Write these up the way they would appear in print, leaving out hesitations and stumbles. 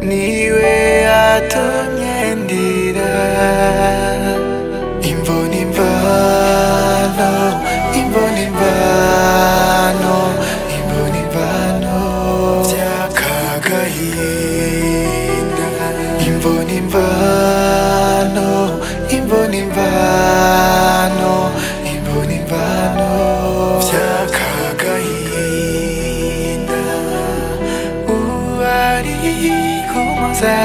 Niwe yatumye ndira imvune imvano imvune imvano imvune imvano byakagahinda imvune imvano imvune imvano imvune imvano byakagahinda uwari kumoza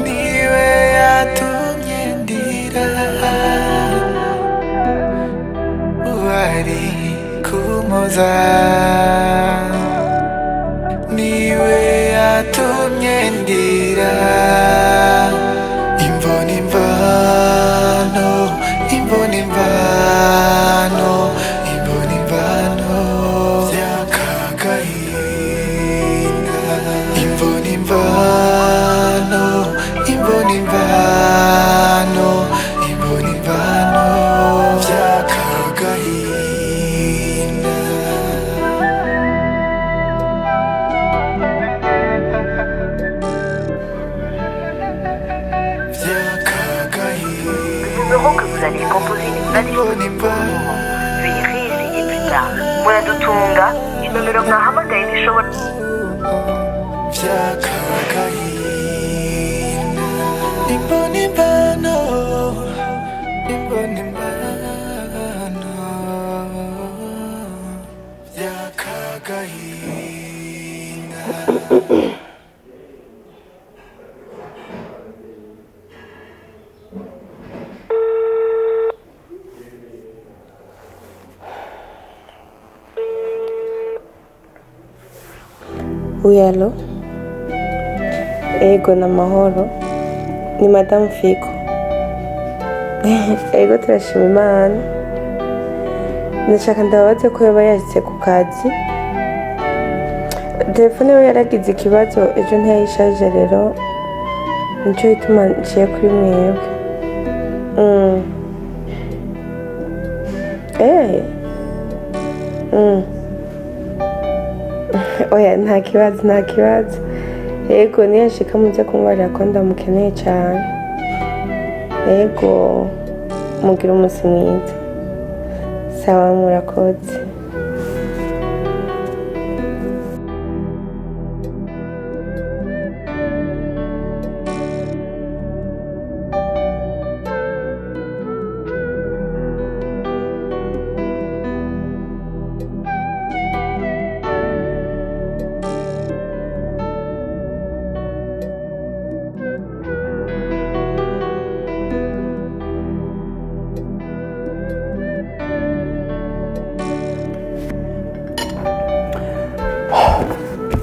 niwe yatumye ndira uwari kumoza niwe yatumye ndira imvune imvano imvune imvano imvune imvano byakagahinda imvune imvano imvune imvano imvune imvano byakagahinda. Le numéro que vous allez composer n'est pas disponible pour le moment. Veuillez réessayer plus tard. Muradutunga, inomero mwahamagaye ntishobora. Byakagahinda imvune imvano imvune imvano byakagahinda. Oui, allô? Ego na mahoro. Ni Madame Fico. Ego turashima Imana. Ndashaka ndababaze ko yoba yashitse ku kazi. Telefone we yaragize ikibazo ejo ntiyayishaje rero nico gituma nciye kuri mwebwe. Eh. Oya nta kibazo nta kibazo. Ego niyashika muze kumbarira ko ndamukeneye cyane. Ego mugira umunsi mwiza. Sawa murakoze.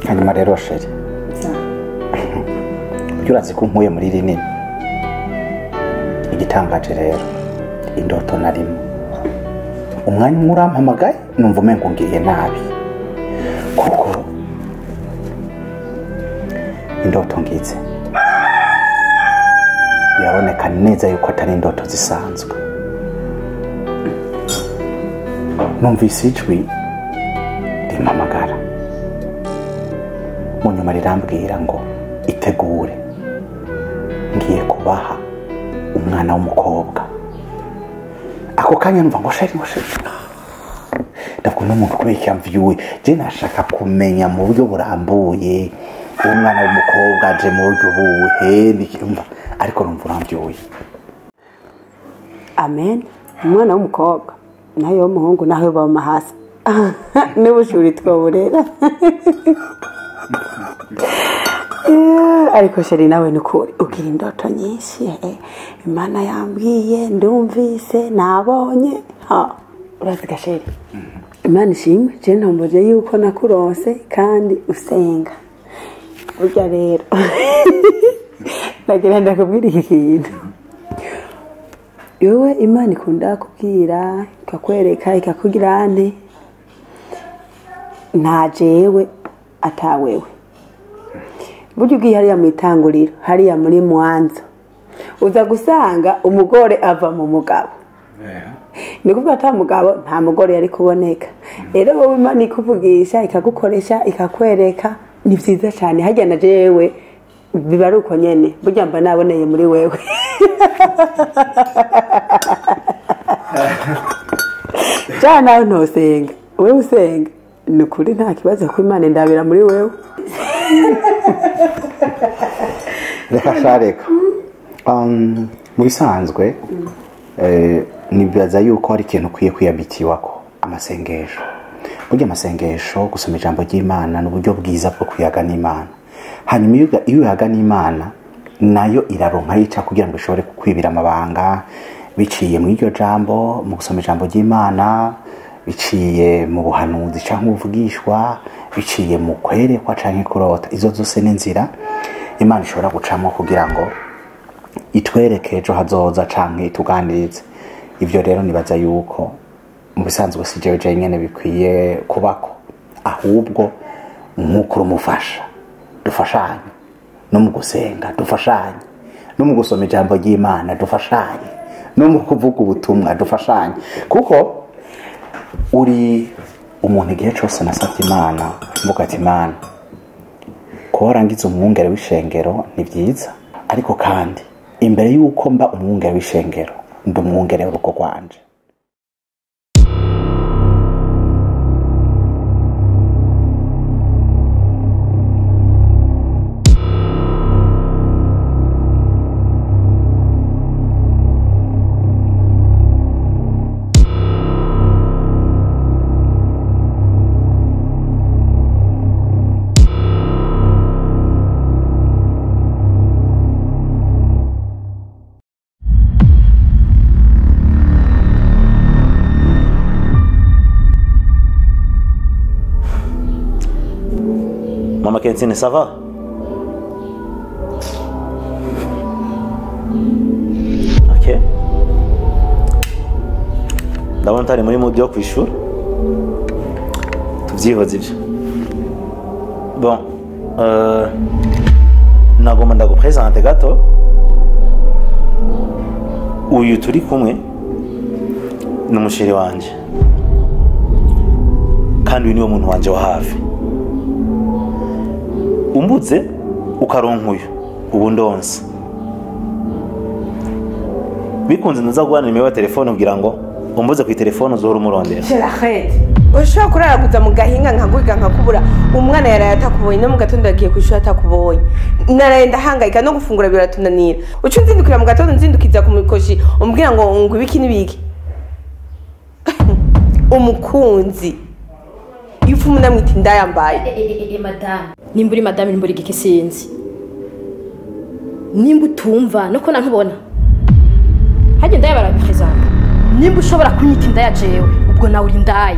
Hanyuma rero sheri ujya urazi ko nkuye muri rinini igitangaje rero indoto narimo umwanya umwe urampamagaye numva umengo ngiriye nabi kuko indoto ngize biraboneka neza yuko atari indoto zisanzwe. Numvise ijwi rimpamagara mu nyuma rirambwira ngo itegure ngiye kubaha umwana w'umukobwa. Ako kanya numva ngo sheri ngo sheri ndavuga n'umuntu kubera iki yamvyuye je nashaka kumenya mu buryo burambuye umwana w'umukobwa aje mu buryo buhe nikimva ariko numva uramvyuye. Amen. Umwana w'umukobwa nayo w'umuhungu naho bama hasi n'ubushuri twoburera. Ariko sheri nawe nukuri ugira indoto nyinshi. Imana yambwiye ndumvise nabonye. Urazi gasheri Imana ishimwe je ntomboje yuko nakuronse kandi usenga. Burya rero Nagira ndakubwira iki kintu. Yowe Imana ikunda kubwira, ikakwereka, ikakugira ante. Nta jewe atawewe. Burya ugiye hariya mu itanguriro, hariya muri Mwanza, uza gusanga umugore ava mu mugabo. Ni kuvuga ata mugabo nta mugore yari kuboneka. Rero wowe Imana ikuvugisha, ikagukoresha, ikakwereka, ni vyiza cyane. Harya na jewe biba ari uko nyene, burya mba naboneye muri wewe. Jana nawe ntosenga, wewe usenga. Ni ukuri nta kibazo ko Imana indabira muri wewe. Reka sha reka. Mu bisanzwe nibaza yuko hari ikintu ukwiye kwiyabitiwako, amasengesho. Burya amasengesho, gusoma ijambo ry'Imana ni uburyo bwiza bwo kuyaga n'Imana. Hanyuma iyo uyaga n'Imana nayo iraronka yica kugira ngo ishobore kukwibira amabanga biciye mu iryo jambo, mu gusoma ijambo ry'Imana, biciye mu buhanuzi canke ubuvugishwa, biciye mu kwerekwa canke kurota. Izo zose ni inzira Imana ishobora gucamo kugira ngo itwereke ejo hazoza canke ituganirize. Ivyo rero nibaza yuko mu bisanzwe si jewe jenyene bikwiye kubako, ahubwo nk'uko urumufasha, dufashanye no mu gusenga, dufashanye no mu gusoma ijambo ry'Imana, dufashanye no mu kuvuga ubutumwa, dufashanye. Kuko uri umuntu igihe cose nasavye Imana, mvuga ati Imana, kuba warangiza umwungere w'ishengero ni vyiza, ariko kandi imbere yuko mba umwungere w'ishengero ndi umwungere w'urugo rwanje. Mama Kentine, ça va? Ok. Ndabona utari muri mood yo kwishura. Tuvyihoze ivyo. Bon, nagomba ndagupresente gato. Uyu turi kumwe ni umusheri wanje. Kandi uyu niwe muntu wanje wa hafi. Umbuze ukaronka uyu ubu ndonse. Bikunze nza guhana nimero ya telefone kugira ngo umbuze ku telefone uzohora umurondera. Sherahete, ushobora kuraraguza mu gahinga nkaguhiga nkakubura, umwana yaraye atakubonye no mu gatondo yagiye kwishuri atakubonye. Naraye ndahangayika no gufungura biratunanira. Uca unzindukira mu gatondo nzindukiza ku mikoshi umbwira ngo ngo ibiki n'ibiki. Umukunzi. Ifu munamwita indayambaye. Madame, nimba uri madame nimba uri igiki sinzi. Nimba utumva nuko nantubona. Hajye ndaya barapresenta. Nimba ushobora kunyita indaya jewe, ubwo nawe uri indaya.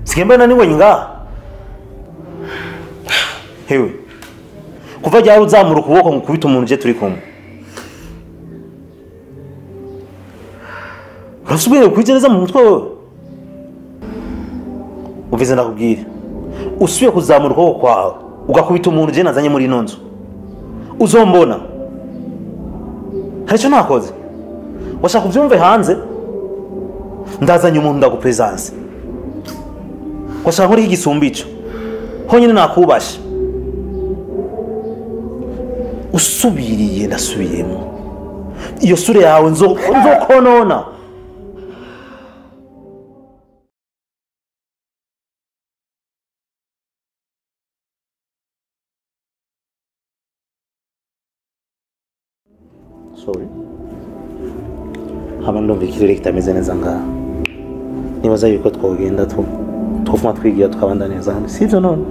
Sikembe nani wenga? Hewe. Kuva ryari uzamura ukuboko ngo ukubite umuntu je turi kumwe? Urasubire kwigereza mu mutwe wewe. Uvize ndakubwira. Usubiye kuzamura ukuboko kwawe ugakubita umuntu je nazanye muri ino nzu. Uzombona. Hari icyo nakoze. Washaka kuvyumve hanze? Ndazanye umuntu ndagupresence. Washaka nkora igisumba ico. Honyine nakubashe. Usubiriye ndasubiyemo. Iyo sure yawe nzokonona. Sorry. Haba ndumva ikirere kitameze neza ngaha. Nibaza yuko twogenda twofuma twigira tukabanda neza hano. Sivyo none?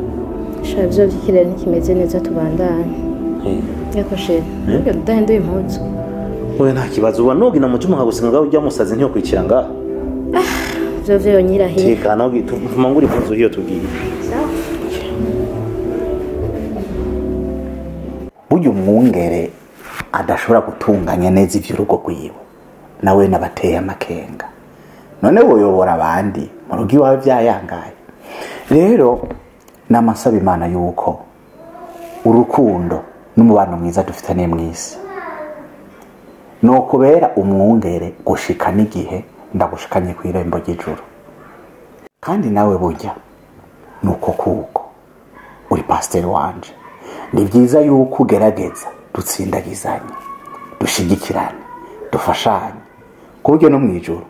Sha byo by'ikirere ntikimeze neza tubandanye. Yako chéri, ntugende udahinduye impuzu. Oya nta kibazo, uba nogina mu cyuma nkagusiga ngaho ujya musazi ntiyo kwikira ngaha. Vyo vyo nyirahiye. Tekana tuvuma ngura impuzu hiyo tugiye. Sawa. Burya umwungere adashobora gutunganya neza ivy'urugo rwiwe nawe nabateye amakenga, none woyobora abandi mu rugo iwawe vyayangaye. Rero namasaba Imana yuko urukundo n'umubano mwiza dufitaniye mw'isi nokubera umwungere gushika n'igihe ndagushikanye kw'irembo ry'ijuru. Kandi nawe burya nuko kuko uri pasiteri wanje, ni byiza yuko ugerageza dutsindagizanye, dushigikirane, dufashanye, ku buryo no mw'ijuru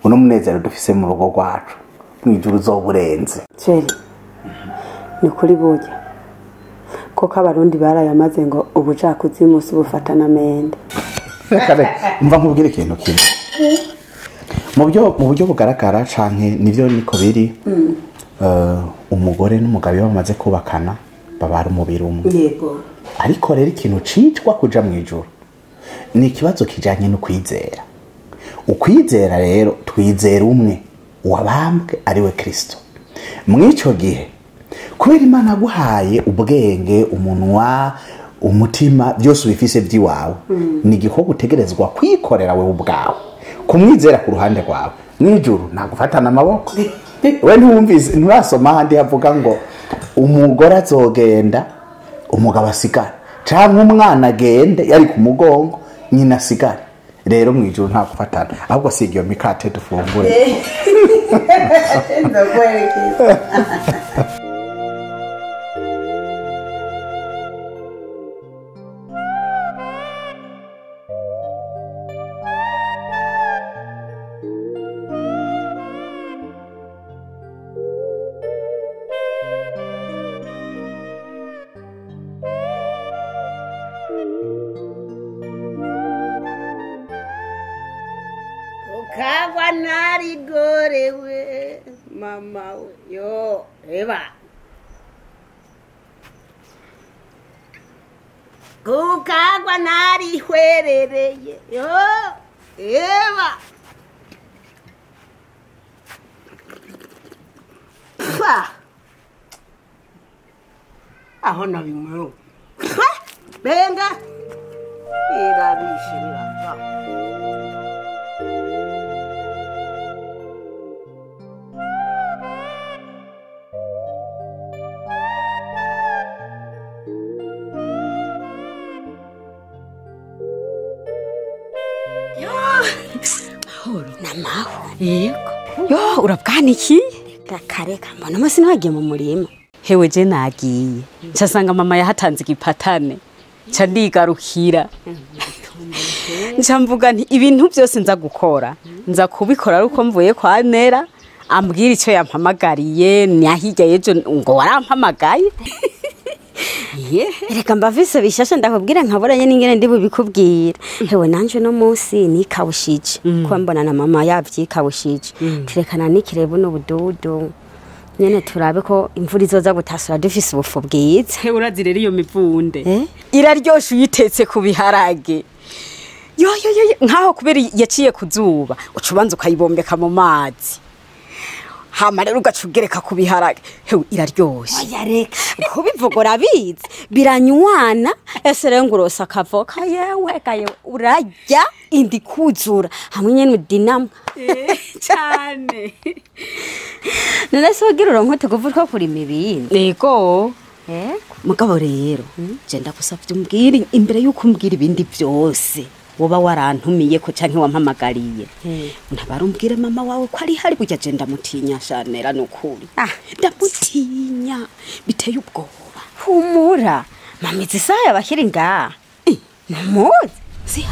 uno munezero dufise mu rugo rwacu mw'ijuru uzoburenze. Chéri, ni kuri burya koko abarundi barayamaze ngo ubucakuzimu si ubufatana mende. Mva nkubwire ikintu kimwe mu buryo bugaragara canke nivyo niko biri. Umugore n'umugabo iyo bamaze kubakana babara umubiri umwe. Yego. Ariko rero ikintu citwa kuja mw'ijuru ni ikibazo kijanye no kwizera. Ukwizera rero twizera umwe wabambwe ariwe Kristo. Mw'ico gihe kubera Imana aguhaye ubwenge, umunwa, umutima byose ubifise by'iwawe, ni igikorwa utegerezwa kwikorera wewe ubwawe, kumwizera ku ruhande rwawe. Mw'ijuru nta gufatana amaboko. We ntiwumvise, nturasoma ahandi havuga ngo umugore azogenda umugabo asigare, canke umwana agende yari ku mugongo nyina asigare. Rero mw'ijuru nta gufatana, ahubwo siga iyo mikate dufungure. Ndakwerekeza. Ukagwa narigorewe mama we yo eba kukagwa narihwerereye yo eba Pfa! Aho nabimwe benga irabishe birava. Namaho. Yego. Yo urabwanikiye? Rakareka mbona masi nagiye mu murima. Hewe je nagiye. Ncasanga mama yahatanze igipatane. Nca ndigarukira. Nca mvuga nti ibintu byose nza gukora. Nza kubikora aruko mvuye kwa Nera ambwira ico yampamagariye nahijya yejo ngo warampamagaye. Reka mbavise bishasha ndakubwira nkaburanye n'ingene ndi bubikubwira. Hewe nanje no munsi nikawushije. Kuba mbona na mama yavyikawushije. Turekana nikirebo n'ubududu. Nyene turabe ko imvura izoza gutasura dufise ubufu bwiza. Hewe urazi rero iyo mivunde. Iraryoshe uyitetse ku biharage. Yo yo yo nkaho kubera yaciye kuzuba ucubanza ukayibombeka mu mazi. Hama rero ugacugereka ku biharage. Hewe iraryoshe. Oya reka kubivugora bizi biranywana ese rero ngurosa akavoka yewe kaye urarya indi kuzura hamwe nyene udinamwa cyane. None se ugira uronke tukuvuga ko kurima ibindi. Yego. Mugabo rero je ndagusavye umbwire imbere yuko umbwira ibindi byose woba warantumiye ko canke wampamagariye. Ntabara umbwire mama wawe ko ari hari burya je ndamutinya Shanera nukuri. Ndamutinya biteye ubwoba. Humura mama izi saha yabakiri ngaha. Numuzi si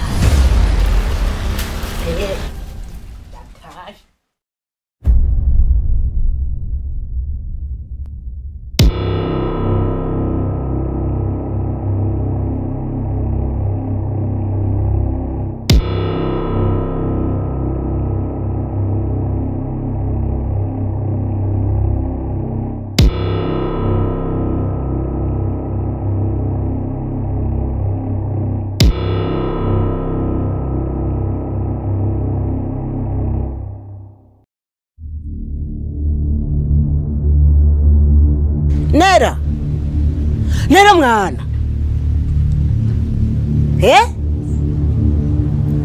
Nera mwana.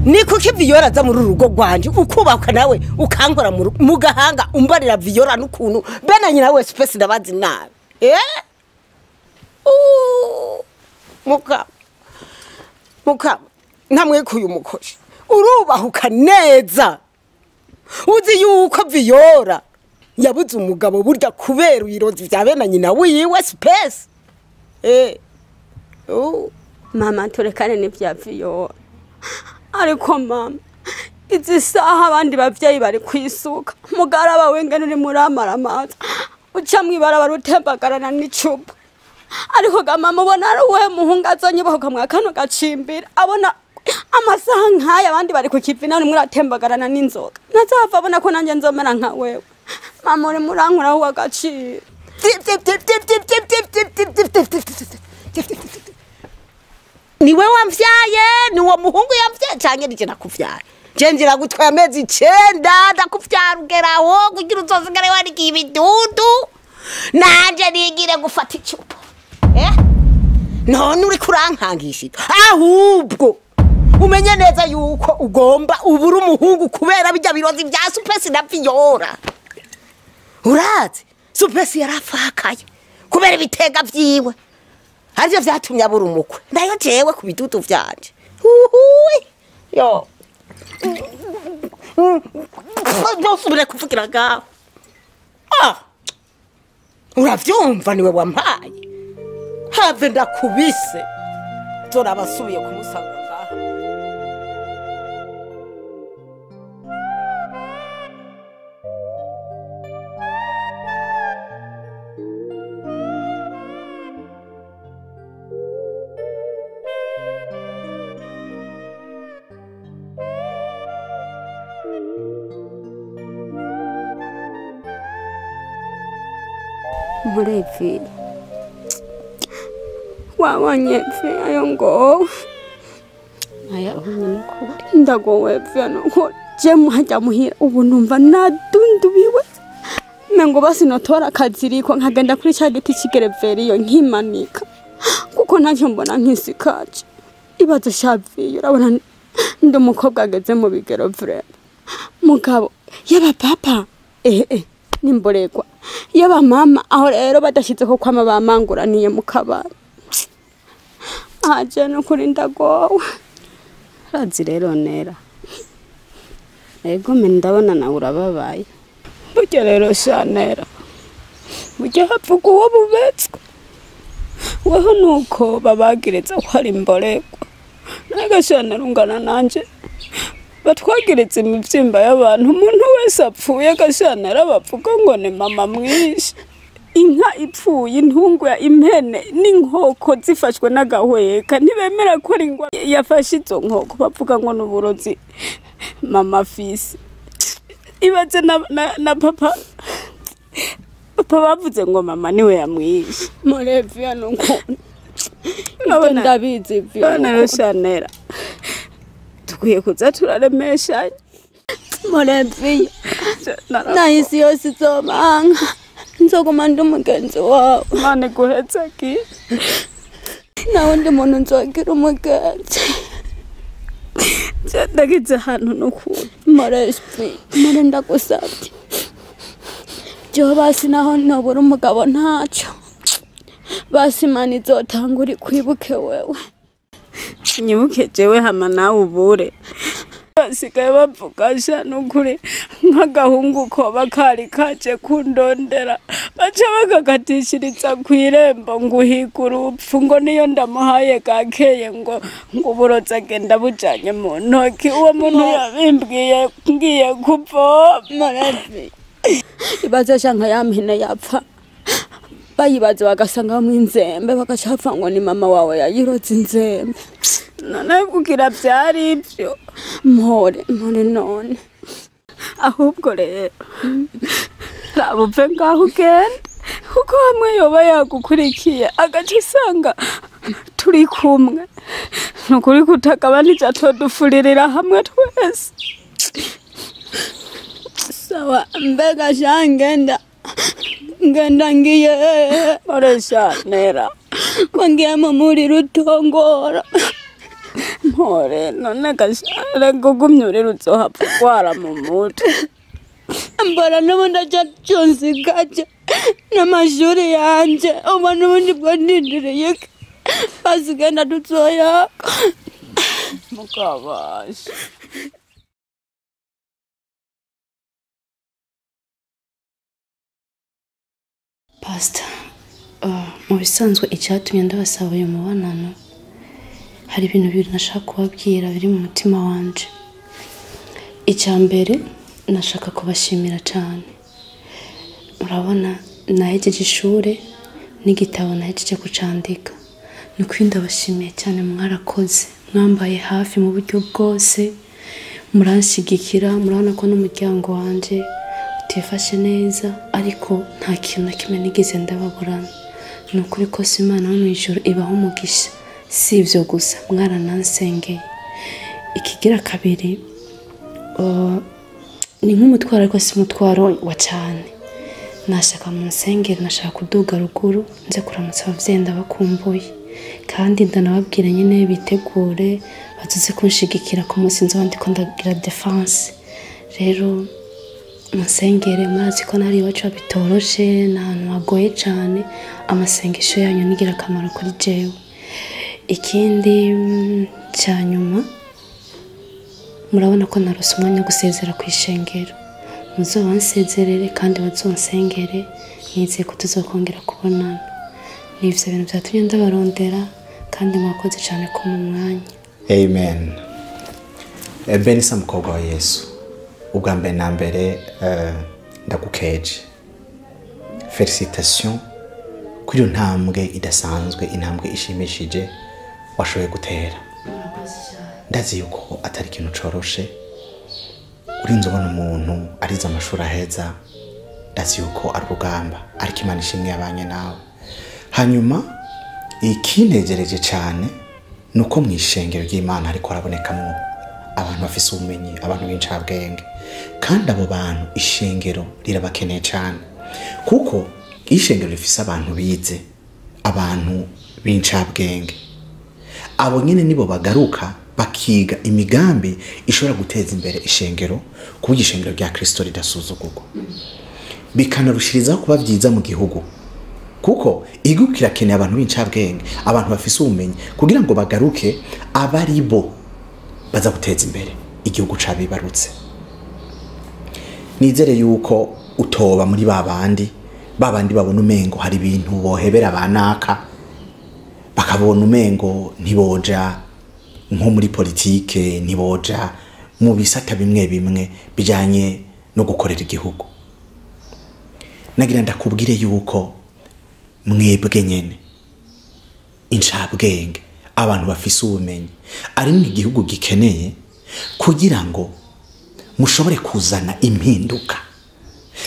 Ni kuki Viyora aza muri urugo rwanje ukubaka nawe ukankora mu gahanga umbarira Viyora n'ukuntu bene nyina we space ndabazi nabi. Muka muka namwe kuyu mukoshi urubahuka neza uzi yuko Viyora yabuze umugabo burya kubera uyirozi vya bene nyina wiwe space. Mama turekane n'ivya Viyora. Ariko mama izi saha abandi bavyeyi bari kwisuka mugaraba wengene uri muramaramaza uca mwibarabara utembagarana n'icupa. Ariko ga mama ubona ari uwuhe muhungu azonyibohoka mwa kano gacimbira abona amasaha nk'aya abandi bari ku kivi nawe urimwo uratembagarana n'inzoga ntazava abona ko nanjye nzomera nka wewe. Mama uri murankuraho uw'agaciro. Niwe wamvyaye ni uwo muhungu yamvyaye canke nije nakuvyaye? Je ngira gutwaye amezi 9 ndakuvyara ugeraho kugira uzosigare warigiye ibidudu nanje nigire gufata icupa. None uriko urankangisha ahubwo umenye neza yuko ugomba ubura umuhungu kubera bijya birozi vya Supesi na Viyora. Urazi Supesi yarafakaye kubera ibitega vyiwe arivyo vyatumye abura umukwe nayo jewe ku bidudu vyanje. Uhuye yo ntosubire kuvugira ngaho. Uravyumva niwe wampaye have ndakubise zorabasubiye kumusanga ngaho. Murevi wabonye ayo ngo aya ndagowe nuko je muhajya muhira ubu numva nadundubiwe mengo basi notora akaziriko nkagenda kuri cya giti cy'igereveriyo nkimanika kuko ntacyo mbona nkisikaje ibazo shaviyo urabona ndi umukobwa ageze mu bigero vrema mugabo yaba papa nimboregwa yaba mama aho rero badashyizeho kwama bamanguraniye mu kabari aje no kuri ndagowe. Razi rero nera ego me ndabona nawe urababaye burya rero shanera burya havuga uwo bubetswe weho nuko babagereza ko ari imboregwa naga shanera ungana nanje batwageretse imivyimba y'abantu umuntu wese apfuye agashanera bavuga ngo ni mama mwinshi. Inka ipfuye intungu ya impene n'inkoko zifashwe n'agahweka ntibemera ko ari ingwa yafashe izo nkoko bavuga ngo n'uburozi mama fisi. Ibaze na papa bavuze ngo mama niwe yamwishe. Murevya nuko ndabizi vyo shanera tukwiye kuza turaremeshanya. Mureviya nahisi yose izobanga nzoguma ndi umugenzi wawe. Imana iguhetse ki nawe ndi muntu nzogira umugenzi. Ndagize ahantu n'ukuntu Murevi mure ndagusabye jewe basi naho nobura umugabo ntaco basi Imana izotanga uri kwibuke wewe. Nyibuke jewe hama nawe ubure basigaye bavuga sha nukuri nk'agahungu koba kari kaje kundondera baca bakakatishiriza kw'irembo ngo uhiga urupfu ngo niyo ndamuhaye gakeye ngo uburozi agenda bujanye mu ntoki. Uwo muntu yabimbwiye ngiye kuvoma. Ibaze sha nka ya mpene yapfa bayibaze bagasanga bamwe inzembe bagaca bapfa ngo ni mama wawe yayiroze inzembe. None kugira vyari ivyo mpore none ahubwo rero raba uve ngaho ugende kuko hamwe yoba yagukurikiye agaca usanga turi kumwe nukuri kutagabanije atodufuririra hamwe twese. Sawa mbega sha ngenda ngiye oresha nera. Ko ngiye mu muriro utongora. Mpore none gashara kugumya urira uzohapfa urwara mu mutwe. Mbona n'ubundi aca consigaje n'amashuri yanje ubu n'ubundi bwo ndindiriye basigenda tuzoyaka mukabasha. Pastor, mu bisanzwe icyatumye ndabasaba uyu mubonano hari ibintu bibiri nashaka kubabwira biri mu mutima wanje. Icya mbere nashaka kubashimira cyane. Murabona nahejeje ishure n'igitabo nahejeje kucandika. Nuko ndabashimiye cyane, mwarakoze, mwambaye hafi mu buryo bwose, muranshigikira. Murabona ko n'umuryango wanje utifashe neza, ariko nta kintu na kimwe nigeze ndababurana. Ni ukuri kose Imana yo mu ijuru ibaho umugisha. Si ibyo gusa, mwaranansengeye. Ikigira kabiri, ni nk'umutwaro ariko si umutwaro wa cyane. Nashaka mu nsengero, nashaka kuduga ruguru nze kuramutsa abavyeyi ndabakumbuye, kandi ndanababwira nyine bitegure bazoze kunshigikira ku munsi nzoba ndiko ndagira defense. Rero munsengere, murazi ko nari iwacu bitoroshe, ni ahantu hagoye cyane. Amasengesho yanyu nigira akamaro kuri jewe. Ikindi cya nyuma, murabona ko narose umwanya wo gusezera ku ishengero. Muzobansezerere kandi bazonsengere, nizeye ko tuzokongera kubonana. Ni ivyo bintu vyatumye ndabarondera, kandi mwakoze cyane ko mu mwanya. Amen. Benisa mukobwa wa Yesu, ubwa mbere na mbere ndagukeje. Felicitation kuri iyo ntambwe idasanzwe, intambwe ishimishije washoboye gutera. Ndazi yuko atari ikintu coroshe. Urinze ubona umuntu arize amashuri aheza, ndazi yuko ari urugamba, ariko Imana ishimwe yabanye nawe. Hanyuma ikinegereje cyane nuko mu ishengero ry'Imana ariko harabonekamwo abantu bafise ubumenyi, abantu b'incabwenge, kandi abo bantu ishengero rirabakeneye cyane, kuko ishengero rifise abantu bize, abantu b'incabwenge. Abo nyene nibo bagaruka bakiga imigambi ishobora guteza imbere ishengero, kuburyo ishengero rya Kristo ridasuzugurwa, bikanarushirizaho kuba byiza mu gihugu, kuko igihugu kirakeneye abantu b'incabwenge, abantu bafise ubumenyi, kugira ngo bagaruke abari bo baza guteza imbere igihugu cabibarutse. Nizere yuko utoba muri babandi babona umengo hari ibintu bohebera banaka, bakabona umengo ntiboja nko muri politike, ntiboja mu bisata bimwe bimwe bijanye no gukorera igihugu. Nagira ndakubwire yuko mwebwe nyene incabwenge, abantu bafise ubumenyi, ari mu gihugu gikeneye kugira ngo mushobore kuzana impinduka.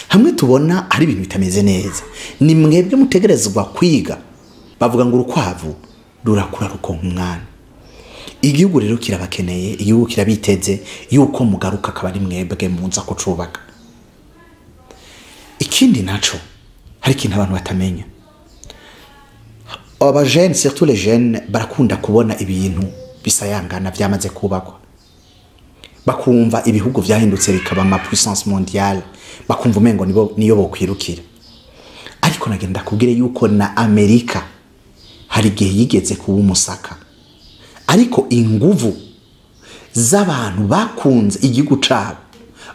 Hamwe tubona ari ibintu bitameze neza, ni mwebwe mutegerezwa kwiga. Bavuga ngo urukwavu rurakura rukonka umwana. Igihugu rero kirabakeneye, igihugu kirabiteze yuko mugaruka akaba ari mwebwe muza kucubaka. Ikindi naco, hari ikintu abantu batamenya. Aba jeunes, surtout les jeunes, barakunda kubona ibintu bisayangana vyamaze kubakwa, bakumva ibihugu vyahindutse bikaba ama puissance mondiale, bakumva umengo niyo bokwirukira. Ariko nagenda kubwire yuko na Amerika hari igihe yigeze kuba umusaka, ariko inguvu z'abantu bakunze igihugu cabo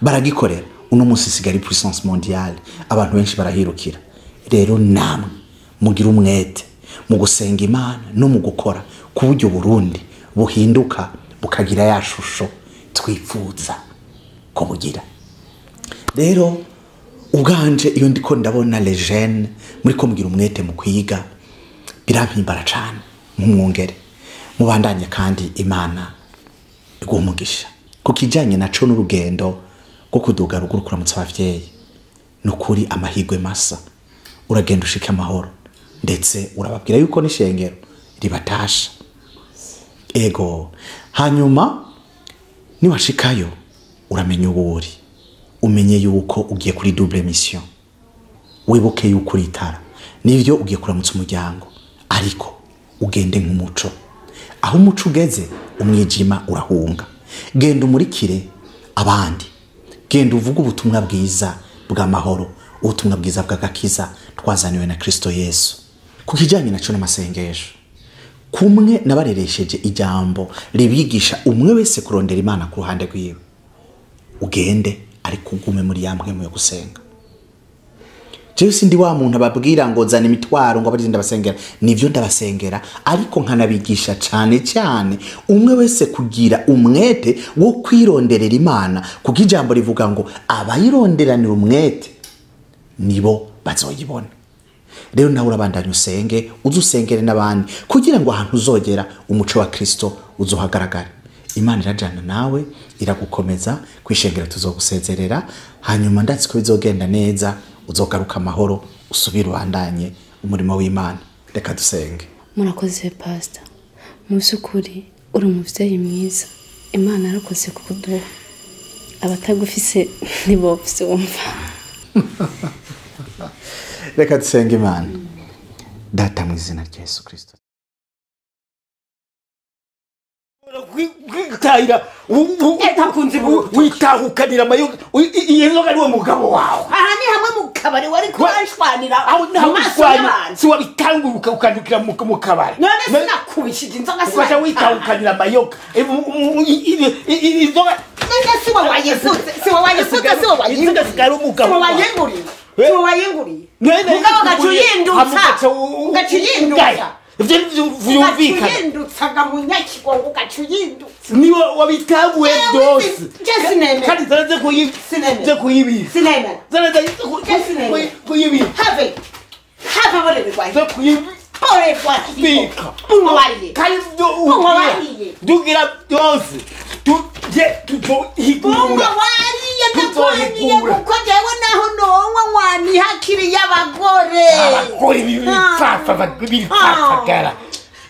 baragikorera, uno munsi sigari puissance mondiale, abantu benshi barahirukira. Rero namwe mugira umwete mu gusenga Imana no mu gukora, ku buryo Burundi buhinduka bukagira ya shusho twifuza ko bugira. Rero ubwanje iyo ndiko ndabona les jeunes muri ko mugira umwete mu kwiga, birampimbara cyane nk'umwungere. Mubandanye kandi Imana iguhe umugisha. Ku kijanye naco n'urugendo rwo kuduga ruguru kuramutsa abavyeyi, nukuri amahigwe masa, uragenda ushika amahoro, ndetse urababwira yuko n'ishengero ribatasha. Ego, hanyuma niwashikayo uramenya uwuri, umenye yuko ugiye kuri double mission, wibuke yuko uritara, nivyo ugiye kuramutsa umuryango, Ariko ugende nk'umuco. Aho umuco ugeze umwijima urahunga. Genda umurikire abandi. Genda uvuge ubutumwa bwiza bw'amahoro, ubutumwa bwiza bw'agakiza twazaniwe na Kristo Yesu. Ku kijanye naco n'amasengesho, kumwe nabareresheje ijambo ribigisha umwe wese kurondera Imana ku ruhande rwiwe. Ugende ariko ugume muri ya mpwemu yo gusenga. Jewe sindi wa muntu ababwira ngo zana imitwaro ngo abarinda ndabasengera, nivyo ndabasengera, ariko nkanabigisha cyane cyane umwe wese kugira umwete wo kwironderera Imana, kuko ijambo rivuga ngo abayironderanira umwete nibo bazoyibona. Rero nawe urabandanya usenge, uzusengere n'abandi kugira ngo ahantu uzogera umuco wa Kristo uzohagaragara. Imana irajana nawe, iragukomeza, kwishengera tuzogusezerera, hanyuma ndatsi ko bizogenda neza, uzogaruka amahoro, usubire ubandanye umurimo w'Imana. Reka dusenge. Murakoze Pastor. Mu by'ukuri uri umuvyeyi mwiza. Imana yarakoze kukuduha. Abatagufise nibo vyumva. Reka dusenge Imana. Data mu izina rya Yesu Kristo. Kwitahira witahukanira amayo iyo nzoga niwe mugabo wawe. Aha ni hamwe mu kabari wari kuranshwanira mu maso y'abantu. Si wabitanguruka ukandukira mu kabari. None sinakubishije inzoga ukaca witahukanira amayoga inzoga. None si wowe wayivutse, si wowe wayivutse, si wowe wayivutse, si wowe wayinguriye, si wowe wayinguriye. Mugabo ugaca uyindutsa, ugaca uyindutsa. Ivyo vyumvikana. Ugaca munyakigongo ugaca uyindutsa. Niwe wabitaguye byose. Kandi zaraze kuyibi. Sinema. Zaraze kuyibi. Have. Have borebwa. Ze kuyibi. Borebwa. Bika. Bunwa wariye. Kandi bunwa wariye. Dugira byose. Tuje tuzohigura. Bunwa wariye ndakwaniye kuko jewe naho nonwa nkwani hakiri y'abagore. Abagore b'ibipfafa b'ibipfafagara.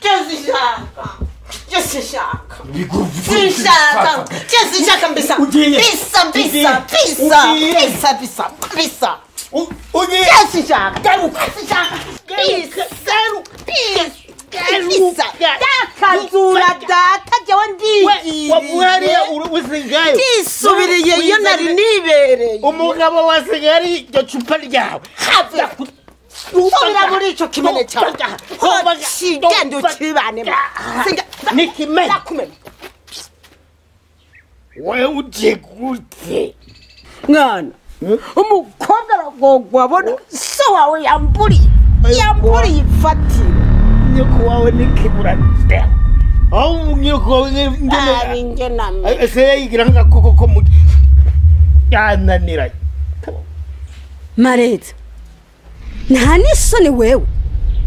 Jesi shaka. Jesi shaka. Jesi shaka mbisa. Bisa bisa bisa bisa bisa bisa. Ugiye. Jesi shaka. Garuka. Jesi shaka. Bisa. Bisa. Dakazura data jewe ndigiye. Wavuye usigaye. Ndisubiriye iyo nari nibereye. Umugabo wasigaye iryo cupa ryawe. Subira muri ico kimene cyawe. Genda ukibane. Nikimene. Ndakumena. Wewe uje gute? Mwana, umukobwa aragogwa abona so wawe yamburiye. Yamburiye ifatiro. Nyoko wawe nikibura nde. Aho nyoko wawe ngene. Ese yigira ngakoko ko mu yananira. Mareza. Nta nisoni wewe.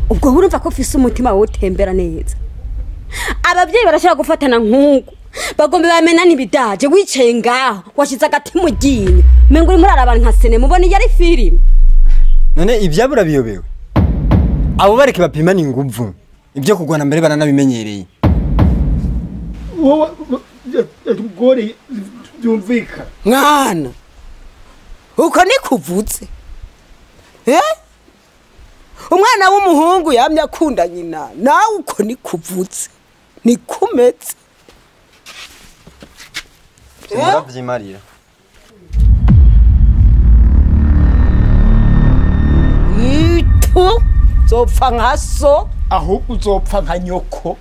Ubwo urumva ko ufise umutima wowe utembera neza. Abavyeyi barashaka gufatana nkuko. Bagombe bamena nibidaje wicaye ngaho washize agati mu ryinyo. Mengo uri murara abantu nka sinema ubona yari filime. None ibyabura biyobewe. Abo bareke bapimana inguvu. Ibyo kugwana mbere baranabimenyereye. Wowe gore byumvika. Mwana. Uko nikuvutse. Eh? Umwana w'umuhungu yamye akunda nyina, nawe uko nikuvutse. Nikumetse. Murabyimarira. Itu zopfa nka so ahubwo uzopfa nka nyoko.